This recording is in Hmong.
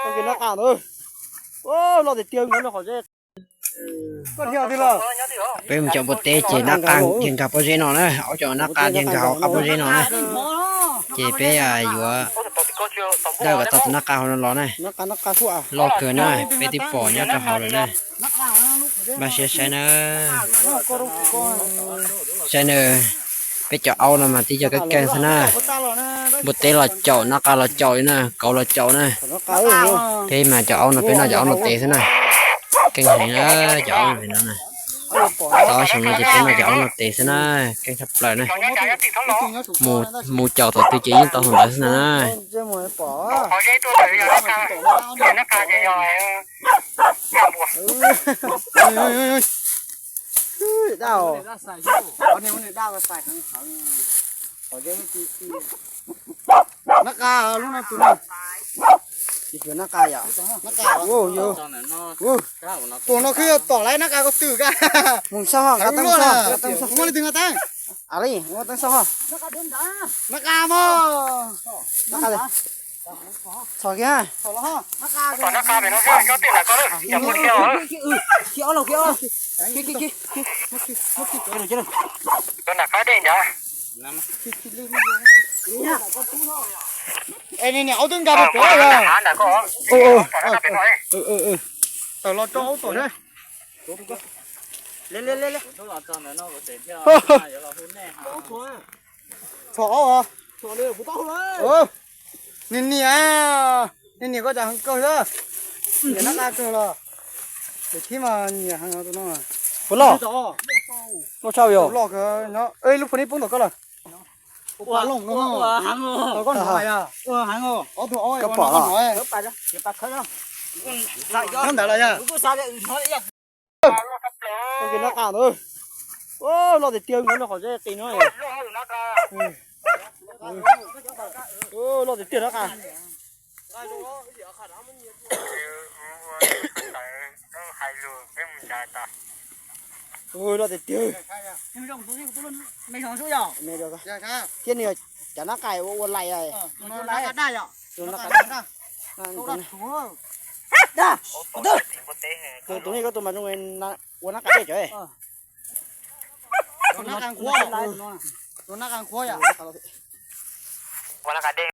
Nab qa ntawd, loj tiag tiag, nyob rau qhov zeb. Peb mus caum npua teb ces nab qa nkag pob zeb no na, aub caum nab qa nkag hauv qab pob zeb no na. Ces peb yuav dawj kom tau tus nab qa hauv no los na. Loj kawg na, peb twb pom nyob rau hauv lawm na. Npaj siab saib na. Saib na, peb caum aub no mas tib co keej keej xwb na. Npua teb los caum, nab qa los caum li na, kauv los caum na. Peb mas caum aub no peb noj cov aub no tes xwb na. Keej heev na, cov aub no na. Tau ob xyoos no ces peb noj cov aub no tes xwb na, keej tshaj plaws na. Mus caum thaum twg ces yeej tau thaum ntawd xwb na. Daj, qhov niag daj xais heev heev. Nab qa lub no tus no. Nab qa yom. Tus no khwb yog tom lawv nab qa ko twm ka. Mus xauj ho, nqa teeb xauj. Muaj li twg nqa teeb? Li, muaj teeb xauj ho. Nab qa mog. Txhom kiag. Es niag niam aub twb nkag pem pem os. Tawm los rau aub tom seb. Txhom aub os. Niag niam, niag niam koj cas heev kawg xwb. Niam nab qa kawg los. Daim khib mas nyiam heev tus no. Puas loj? Loj tshaj yom. Loj kawg no. Lub phu nib poob tom koj lawm. Koj pom los? Nyob ntawd los yog? Nab qa ntawd, loj tiag tiag, nyob rau qhov zeb qis no. Loj tiag tiag nab qa. Loj tiag tiag. Thiab nws cov nab qa ua ua laim. Tus nej koj tus mas zoo ua nab qa dej cov. Tus nab qa nqhuab, tus nab qa nqhuab yom.